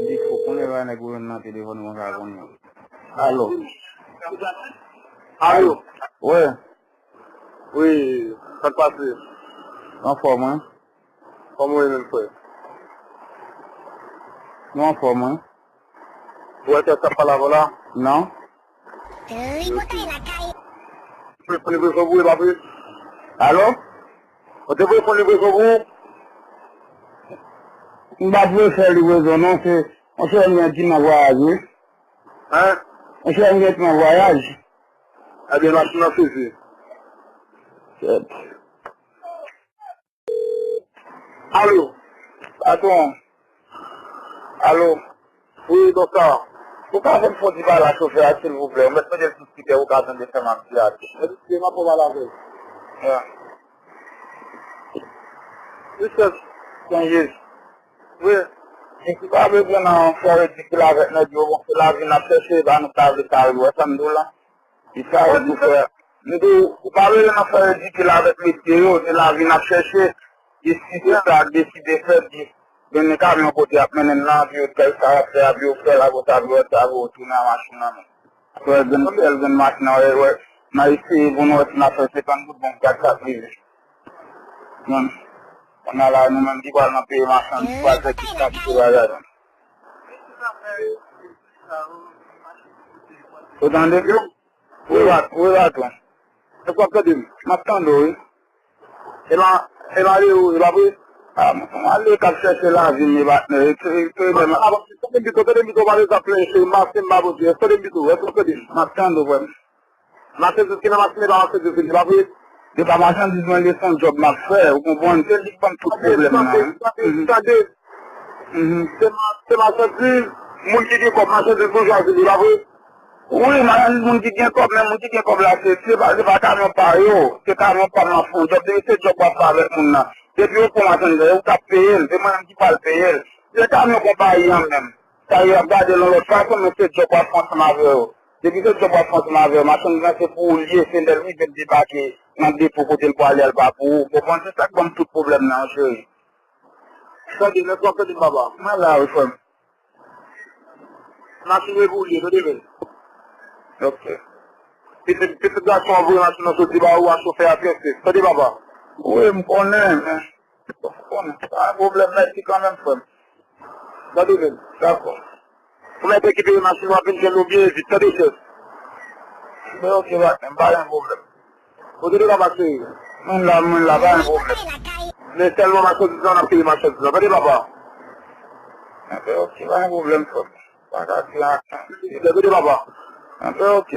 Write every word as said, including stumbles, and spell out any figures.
Ou konnen lè nèg ou jwenn nan telefòn konsa konnen. Alo. Alo. Wi. Wi, sa k pase? Anfòm, wi. Kòman w ye menm, frè? Nou anfòm, wi. Ou wè kèk k ap pale avè w la? Non. Tripotay lakay. Ou te voye fon livrezon pou ou, e pa vre? Alo? Ou te voye fon livrezon pou ou? M pa t voye fè livrezon, non, se yon sè m gen ki nan vwayaj, wi. Hein? Yon sè m gen ki nan vwayaj. Ebyen, machin nan sezi. Kèt. Alo. Patwon. Alo. Wi, bonswa. Ou ka fè m fon ti pale ak chofè a, silvouplè? Ou mèt mete l sou spikè, ou ka tande sa m ap di a tou. Eskize, m ap pale avè l. Ya. Wi, chèf. Wi. Misye pa bezwen nan fè ridikil avèk nèg yo, bon, se lavi n ap chèche, e pa nou k ta vle sa yo, wè sa m di w la? Li sa yo pou fè. M di w, ou pa bezwen nan fè ridikil avèk mesye yo, se lavi n ap chèche. Deside sa, deside fè, di, mennen kamyon kote y ap mennen l lan, epi yo fè sa y ap fè a, epi yo fè l, apre sa, epi yo sa, epi yo tounen a machin nan men. Apre, grenn sèl, grenn machin nan, wè, wè, n a eseye pou nou wè si n a fè senkant goud, bon, gad sa k rive. Menm, kounye a la, nou menm ki pral nan peye machandiz, ki pral fè tout kalite bagay, non. Ou tande? Wi, Bat-, wi, Baton. Èske w ap tande m? M ap tande w, wi. E la, e la, ale ou, e la vre? A, m, m ale k ap chèche lavi m, e Batnè. E, e, e, e, tande m pito, tande m pito, pa de zafè, se mache m pa pote. Tande m pito, èske w ap tande m? M ap tande w, frè m. Machandiz ki nan machin, e pa machandiz li, e pa vre? E pa machandiz mwen, li se yon djòb m ap fè, ou konprann? Se li k ban m tout pwoblèm nan, wi. Tande, tande, tande. Se ma-, se machandiz, moun ki gen kòb, machandiz pou chwazi li, pa vre? Wi, machandiz moun ki gen kòb, men moun ki gen kòb la, se, se pa, se pa kamyon pa yo, se kamyon pa m ap fè yon djòb, depi se djòb w ap fè avèk moun nan, depi yo pran machandiz la, se ou k ap peye l, se mwen menm ki pral peye l. Se kamyon konpayi an menm, sa yo ap gade l yon lòt fason, men se djòb w ap fè ansanm avè yo. Depi se djòb w ap fè ansanm avè yo, machandiz la se pou ou l ye, se lè l rive l debake nan depo kote l pwale a, l pa pou ou. Ou konprann? Se sa k ban m tout pwoblèm nan, cheri. Tande, mèsi w ap tande m, papa. Mwen la, wi, frè m. Machin wi pou ou l ye, tande byen. Ok. Pitit, pitit gason an voye machin nan soti ba ou a, chofè a prese. Tande, papa. Wi, m konnen, men, m konnen. Pa gen pwoblèm, mèsi kanmenm, frè m. Tande byen. Dakò. Ou mèt ekipe machin w ap vin jwenn nou byen vit, tande, chèf. Men ok, pa gen pwoblèm. Kote de papa cheri? Mwen la, mwen la, pa gen pwoblèm. Men sèlman machandiz lan, n ap peye machandiz lan. Tande, papa. Anben, ok, pa gen pwoblèm, frè m. Pa ka di anyen. Tande, papa. Anben, ok.